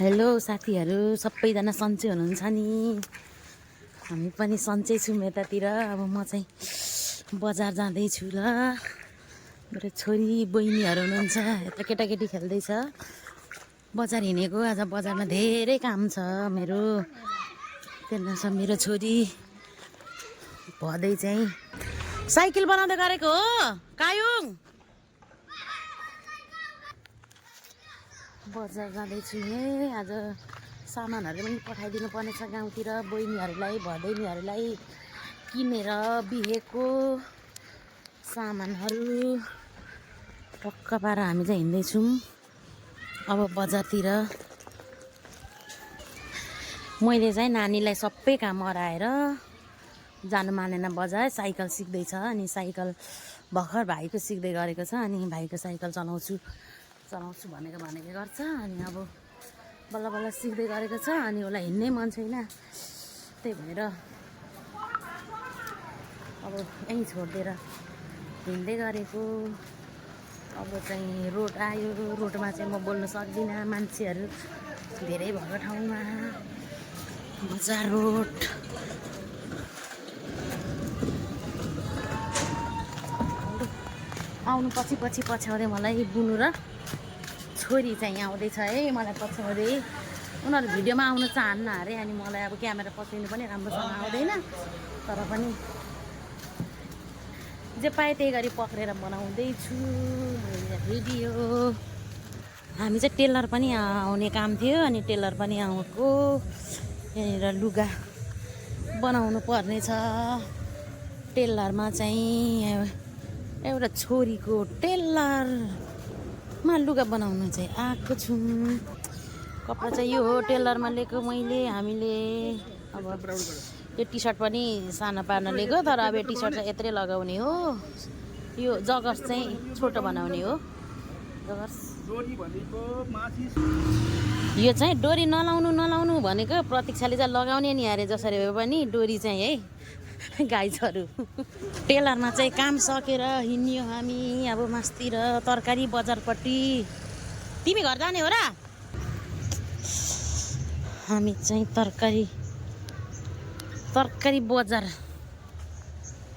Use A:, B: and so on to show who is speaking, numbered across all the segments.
A: Hello साथीहरू, सबैजना सन्चै हुनुहुन्छ नि? हामी पनि सन्चै छौँ यतातिर। अब म चाहिँ बजार जाँदैछु ल। मेरो छोरी बहिनीहरू हुनुहुन्छ, यता केटाकेटी खेल्दैछ। बजार हिँडेको, आज बजारमा धेरै काम छ मेरो। त्यहाँ मेरो छोरी भदै चाहिँ साइकल बनाउँदै गरेको हो कायुङ। बजार जाँदैछु हे। आज सामानहरू पनि पठाइदिनु पर्ने छ गाउँतिर बहिनीहरूलाई, भदैनीहरूलाई किनेर बिहेको सामानहरू पक्का पारेर हामी चाहिँ हिँड्दैछौँ अब बजारतिर। मैले चाहिँ नानीलाई सबै काम गराएर जानु मानेन बजार, साइकल सिक्दैछ। अनि साइकल भर्खर भाइको सिक्दै गरेको छ, अनि भाइको साइकल चलाउँछु भनेको गर्छ। अनि अब बल्ल बल्ल सिक्दै गरेको छ, अनि उसलाई हिँड्नै मन छैन, त्यही भएर अब यहीँ छोडिदिएर हिँड्दै गरेको। अब चाहिँ रोड आयो, रोडमा चाहिँ म बोल्न सक्दिनँ, मान्छेहरू धेरै भएको ठाउँमा। बजार रोड आउनु पछि पछ्याउँदै मलाई बुनु र छोरी चाहिँ आउँदैछ है, मलाई पछ्याउँदै। उनीहरू भिडियोमा आउनु चाहन्न अरे, अनि मलाई अब क्यामेरा पक्रिनु पनि राम्रोसँग आउँदैन, तर पनि जे पाएँ त्यही गरी पक्रेर बनाउँदैछु मैले भिडियो। हामी चाहिँ टेलर पनि आउने काम थियो, अनि टेलर पनि आएको। यहाँनिर लुगा बनाउनु पर्ने छ। टेलरमा चाहिँ एउटा छोरीको टेलरमा लुगा बनाउनु चाहिँ आएको छु। कपडा चाहिँ यो हो, टेलरमा लिएको मैले। हामीले अब यो टी सर्ट पनि सानो पार्न लिएको, तर अब यो टी सर्ट चाहिँ यत्रै लगाउने हो। यो जगर्स चाहिँ छोटो बनाउने हो। जगर्स यो चाहिँ डोरी नलाउनु भनेको, प्रतीक्षाले चाहिँ लगाउने नि अरे जसरी भए पनि डोरी चाहिँ है गाईहरू। टेलरमा चाहिँ काम सकेर हिँड्यो हामी अब मासतिर तरकारी बजारपट्टि। तिमी घर जाने हो र? हामी चाहिँ तरकारी बजार,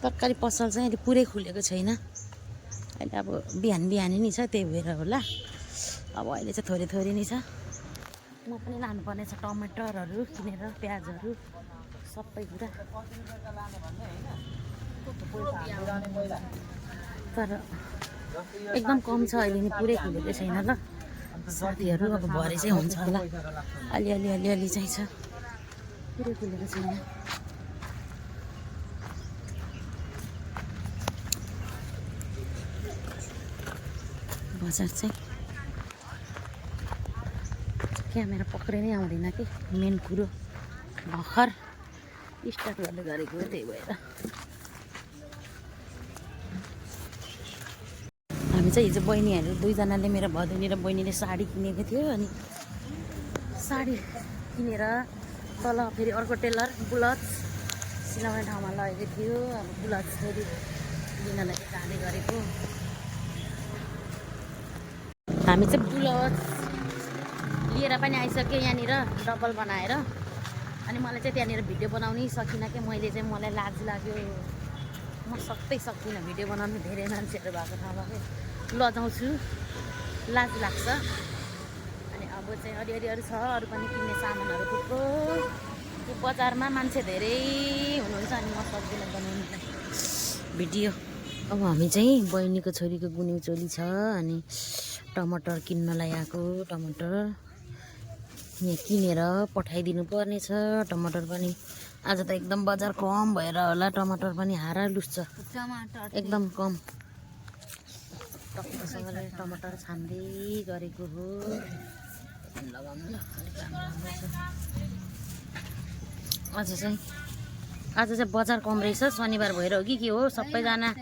A: तरकारी पसल चाहिँ अहिले पुरै खुलेको छैन। अहिले अब बिहानी नै छ, त्यही भएर होला। अब अहिले चाहिँ थोरै नै छ। म पनि लानुपर्ने छ टमाटरहरू किनेर, प्याजहरू, सबै कुरा। तर एकदम कम छ अहिले, नि पुरै खुलेको छैन ल साथीहरू। अब भरे चाहिँ हुन्छ होला, अलि चाहिँ छ, पुरै खुलेको छैन। बजार चाहिँ क्यामेरा पक्रिनै आउँदैन कि, मेन कुरो भर्खर स्टार्ट गर्दै गरेको हो, त्यही भएर। हामी चाहिँ हिजो बहिनीहरू दुईजनाले, मेरो भदैनी र बहिनीले साडी किनेको थियो, अनि साडी किनेर तल फेरि अर्को टेलर ब्लाउज सिलाउने ठाउँमा लगेको थियो। अब ब्लाउज फेरि लिनलाई जाँदै गरेको। हामी चाहिँ ब्लाउज लिएर पनि आइसक्यो यहाँनिर डबल बनाएर। अनि मलाई चाहिँ त्यहाँनिर भिडियो बनाउनै सकिनँ कि, मलाई लाज लाग्यो। म सक्दिनँ भिडियो बनाउनु, धेरै मान्छेहरू भएको ठाउँमा लजाउँछु, लाज लाग्छ। अनि अब चाहिँ अरू छ, अरू पनि किन्ने सामानहरू थुप्रो। त्यो बजारमा मान्छे धेरै हुनुहुन्छ, अनि म सक्दिनँ बनाउनुलाई भिडियो। अब हामी चाहिँ बहिनीको छोरीको गुन्यु चोली छ, अनि टमाटर किन्नलाई आएको। टमाटर यहाँ किनेर पठाइदिनु पर्ने छ। टमाटर पनि आज त एकदम बजार कम भएर होला, टमाटर पनि हारा लुस्छ, एकदम कम। टक्कसँगले टमाटर छान्दै गरेको हो। लगाउनु ल, अलिक राम्रो छ। आज चाहिँ बजार कम रहेछ, शनिबार भएर हो कि के हो। सबैजना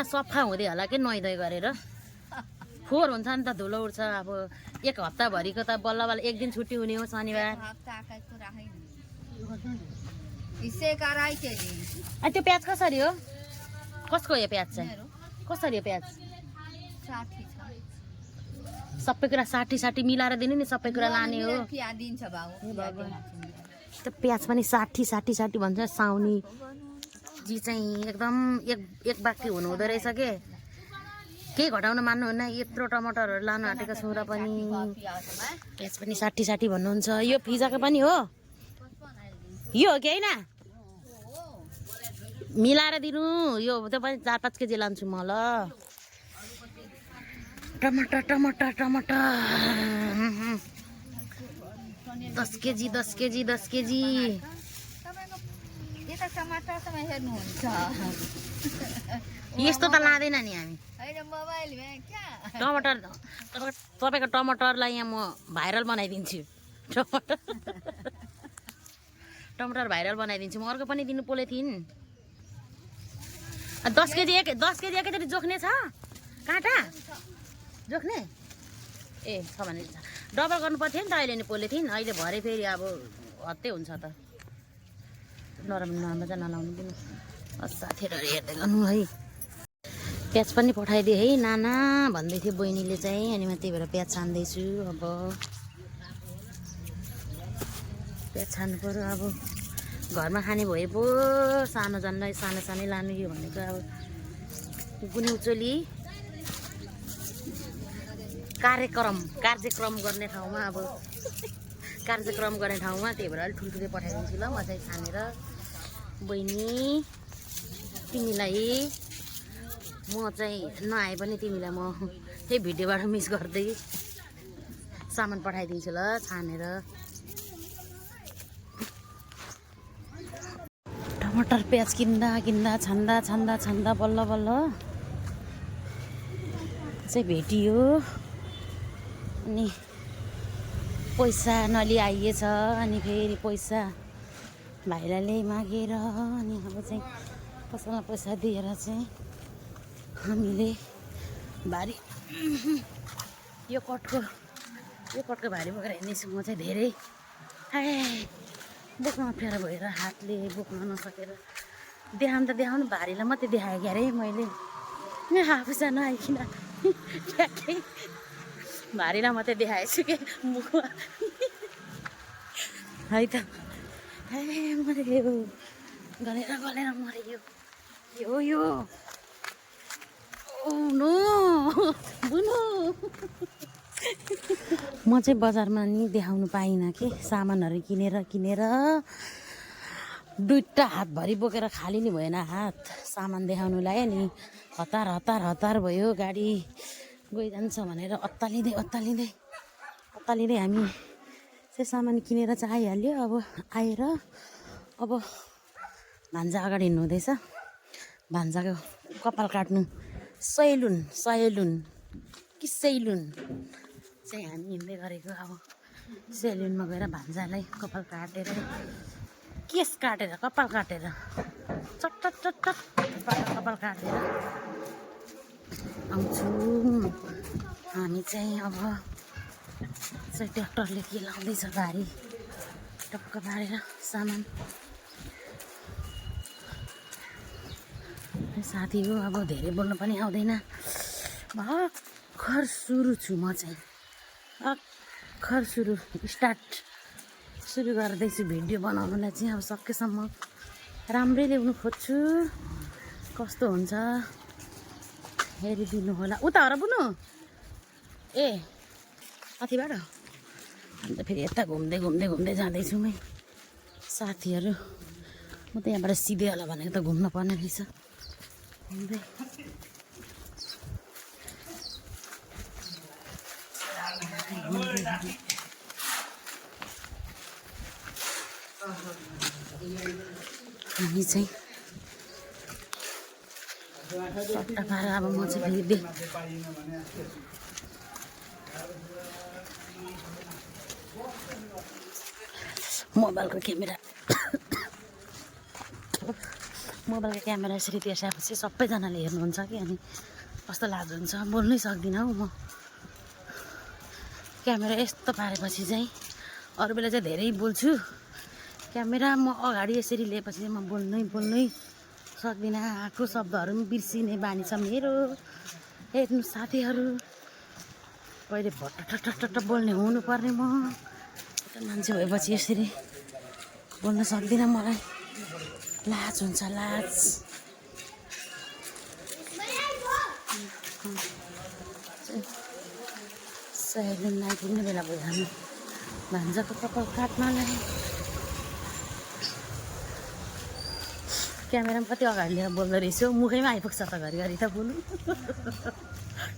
A: सफा हुँदै होला कि, नुहाइधुवाइ गरेर। फोहोर हुन्छ नि त, धुलो उठ्छ। अब एक हप्ताभरिको त बल्ल एक दिन छुट्टी हुने हो, शनिबार। त्यो प्याज कसरी हो? कसको यो प्याज चाहिँ कसरी हो? प्याज सबै कुरा 60 मिलाएर दिनु नि, सबै कुरा लाने हो। त्यो प्याज पनि 60 भन्छ। साउनी जी चाहिँ एकदम एक बाक्टी हुनु हुँदो रहेछ के, केही घटाउन मान्नुहुन्न। यत्रो टमाटरहरू लानु आँटेको छु र पनि प्याज पनि 60 भन्नुहुन्छ। यो फिजाको पनि हो, यो हो कि होइन? मिलाएर दिनु, यो त्यो पनि 4-5 केजी लान्छु म ल। टमाटर 10 केजी। यस्तो त लाँदैन नि हामी टमाटर। तपाईँको टमाटरलाई यहाँ म भाइरल बनाइदिन्छु। टमाटर भाइरल बनाइदिन्छु म। अर्को पनि दिनु पोलिथिन। 10 केजी एकैचोटि जोख्ने छ काँटा जोख्ने? ए छ भने डबल गर्नु पर्थ्यो नि त अहिले नि पोलिथिन। अहिले भरे फेरि अब हत्तै हुन्छ त। नराम्रो चाहिँ नलाउनु दिनु। साथीहरू हेर्दै गर्नु है। प्याज पनि पठाइदिए है नाना भन्दै थियो बहिनीले चाहिँ, अनि म त्यही भएर प्याज छान्दैछु। अब प्याज छान्नु पर्यो। अब घरमा खाने भए पो सानो जन्नै सानै लानु। यो भनेको अब गुन्यौचोली कार्यक्रम गर्ने ठाउँमा, अब कार्यक्रम गर्ने ठाउँमा, त्यही भएर अलिक ठुल्ठुलै पठाइदिन्छु ल म चाहिँ छानेर। बहिनी तिमीलाई म चाहिँ नआए पनि तिमीलाई म त्यही भिडियोबाट मिस गर्दै सामान पठाइदिन्छु ल छानेर। टमाटर प्याज किन्दा छान्दा बल्ल चाहिँ भेटियो। अनि पैसा नलिआइएछ। अनि फेरि पैसा भाइलाले मागेर, अनि अब चाहिँ कसैलाई पैसा दिएर चाहिँ हामीले भारी यो कटको भारी बोकेर हिँड्दैछु म चाहिँ। धेरै बोक्न अप्ठ्यारो भएर हातले बोक्न नसकेर देखाउनु भारीलाई मात्रै देखाएँ क्यारे मैले। आफू चाहिँ नआइकन ठ्याक्कै भारीलाई मात्रै देखाएछु के मुखमा है त। मऱ्यो गलेर मऱ्यो यो ओ नो बुनु। म चाहिँ बजारमा नि देखाउनु पाइनँ कि सामानहरू किनेर दुईटा हातभरि बोकेर खाली नि भएन हात सामान देखाउनुलाई। अनि हतार भयो। गाडी गइजान्छ भनेर अत्तालिँदै हामी चाहिँ सामान किनेर चाहिँ आइहाल्यो। अब आएर अब भान्जा अगाडि हिँड्नु हुँदैछ। भान्जाको कपाल काट्नु सैलुन चाहिँ हामी हिँड्दै गरेको। अब सेलुनमा गएर भान्जालाई कपाल काटेर केस काटेर कपाल काटेर चट्ट कपाल काटेर आउँछौँ हामी चाहिँ। अब चाहिँ ट्र्याक्टरले के लाउँदैछ भारी टक्क पारेर सामान। साथी हो अब धेरै बोल्नु पनि आउँदैन। भर्खर सुरु छु म चाहिँ। भर्खर सुरु गर्दैछु भिडियो बनाउनुलाई चाहिँ। अब सकेसम्म राम्रै ल्याउनु खोज्छु। कस्तो हुन्छ हेरिदिनु होला। उता हो र बुनु? ए माथिबाट? अन्त फेरि यता घुम्दै जाँदैछु मै। साथीहरू म त यहाँबाट सिधै होला भनेको त घुम्न पर्ने रहेछ। घुम्दै हामी चाहिँ सट्टा पारेर अब म चाहिँ फेरि मोबाइलको क्यामेरा यसरी तेर्साएपछि सबैजनाले हेर्नुहुन्छ कि। अनि कस्तो लाज हुन्छ, बोल्नै सक्दिनँ हौ म। क्यामेरा यस्तो पारेपछि चाहिँ अरू बेला चाहिँ धेरै बोल्छु। क्यामेरा म अगाडि यसरी लिएपछि चाहिँ म बोल्नै सक्दिनँ। आएको शब्दहरू पनि बिर्सिने बानी छ मेरो। हेर्नु साथीहरू कहिले भट्ट बोल्ने हुनुपर्ने म मान्छे भएपछि यसरी बोल्न सक्दिनँ मलाई लाज हुन्छ लाज सहेलीलाई आइपुग्ने बेला भयो हामी भान्जाको कपाल काट्नलाई क्यामेरा पनि कति अगाडि लिएर बोल्दो रहेछ मुखैमा आइपुग्छ त घरिघरि त बोल्नु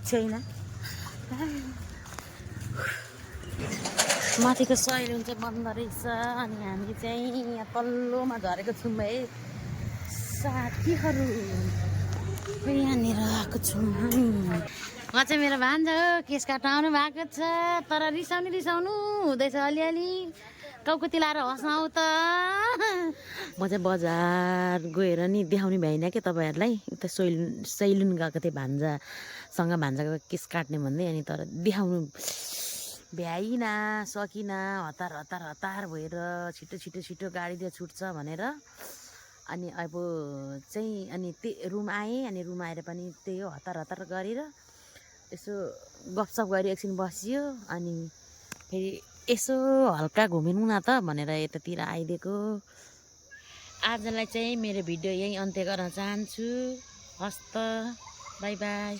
A: छैन माथिको सहेली चाहिँ बन्द रहेछ अनि हामी चाहिँ यहाँ तल्लोमा झरेको छौँ है साथीहरू यहाँनिर आएको छौँ हामी उहाँ चाहिँ मेरो भान्जा हो केस काट्न आउनु भएको छ तर रिसाउनु हुँदैछ अलिअलि टाउको तिलाएर हँसाउ त म चाहिँ बजार गएर नि देखाउने भएन क्या तपाईँहरूलाई उता सैलुन गएको थिएँ भान्जासँग भान्जाको केस काट्ने भन्दै अनि तर देखाउनु भ्याइनँ सकिनँ हतार भएर छिटो गाडीले छुट्छ भनेर अनि अब चाहिँ अनि रुम आएँ अनि रुम आएर पनि त्यही हो हतार गरेर यसो गफसफ गरी एकछिन बसियो अनि फेरि यसो हल्का घुमिनु न त भनेर यतातिर आइदिएको आजलाई चाहिँ मेरो भिडियो यहीँ अन्त्य गर्न चाहन्छु हस्त बाई बाई।